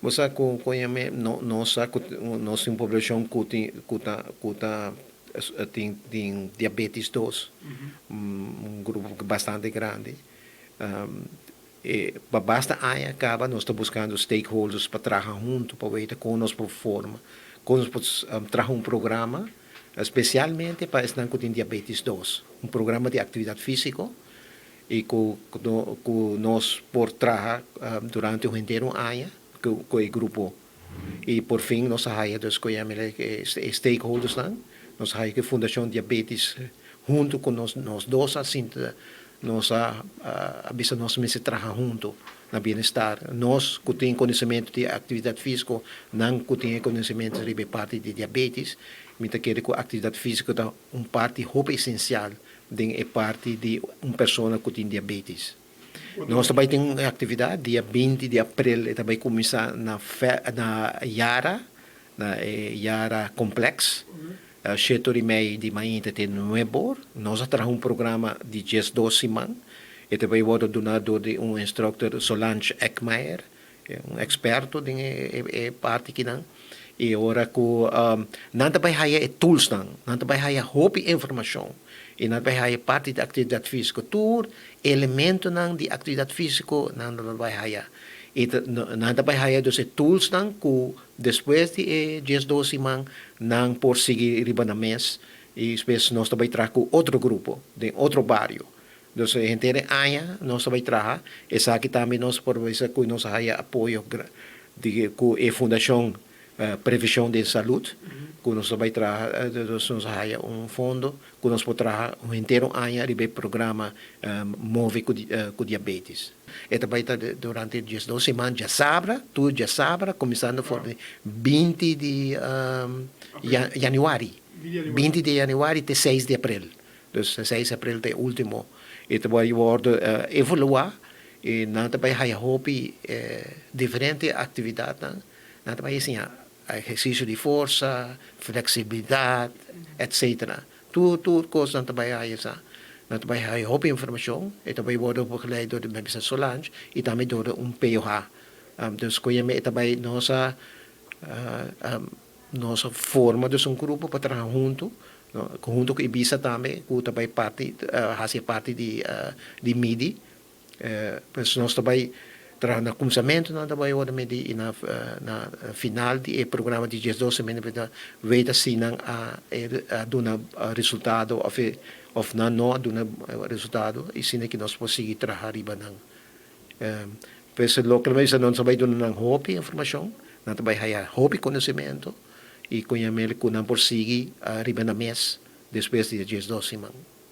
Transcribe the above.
Bo sa ku koñame no nos sa ku nos tin un poblashon ku tin ku ta ku ta tin tin diabetes dos, un grupo bastante grandi. E pa basta aña kaba nos ta buskando stakeholders pa traha huntu pa weta kon nos por forma, kon nos por traha un programa spesialmente pa esnan ku tin diabetes dos, un programa di aktividat físiko i ku ku nos por traha durante un henter un aña ku e grupo. I por fin nos a haya dus ku yama e stakeholdersnan, nos a haya ku e Fundashon Diabetes huntu ku nos, nos dos a sinta, nos a bisa nos mester traha huntu na bienestar. Nos ku tin konosementu di aktividat físiko, nan ku tin e konosementu riba e parti di diabetes, mi ta kere ku aktividat físiko ta un parti hopi esensial den e parti di un persona ku tin diabetes. Nos ta bai tin un aktividat dia 20 di aprel, e ta bai kuminsá na na Yara, na e Yara Complex, shete ora i mei di mainta te nuebe or. Nos a traha un programa di 12 siman. E ta bai wòrdu duná dor di un instructor Solange Eckmeier, un eksperto den e parti kinan. I ora ku nan ta bai haya e toolsnan, nan ta bai haya hopi informashon i nan ta bai haya parti di aktividat físiko. Tur elementonan di aktividat físiko nan ta bai haya. I nan ta bai haya dus e toolsnan ku despues di e 12 siman nan por sigui riba nan mes i despues nos ta bai traha ku otro grupo den otro bario. Dus henter e aña nos ta bai traha. Esaki tambe nos por bisa ku nos a haya apoyo di ku e Fundashon Previshon den Salud ku nos ta bai traha, dus nos a haya un fondo ku nos por traha un henter un aña riba e programa Move ku Diabetes. E ta bai ta durante 12 siman djasabra, tur djasabra kuminsando for di 20 di januari, 20 di januari te 6 di aprel. Dus 6 april ta e ultimo. E ta bai wordo evalua y nan ta bai haya hopi diferente actividadnan. Nan ta bai siña ehercicio di forsa, flexibilidad, etcetera. Tur tur cos nan ta bai haya sa. Nan ta bai haya hopi informacion. E ta bai wordo begeleid door di Mebisa Solange y tambe door di un POH. Dus cu e ta bai nos a Nos a forma dus un grupo pa traha huntu, huntu ku Ibisa tambe ku ta bai parti hasi e parti di di midi. Pues nos ta bai traha na kuminsamentu nan ta bai ora midi i na na final di e programa di 12 semana pa ta weta si nan a a duna resultado òf e òf nan no a duna resultado i asina ki nos por sigui traha riba nan. Pues loke nan bisa nan ta bai duna nan hopi informashon, nan ta bai haya hopi konosementu i ku yamel ku nan por sigui riba nan mes despues di e 12 siman.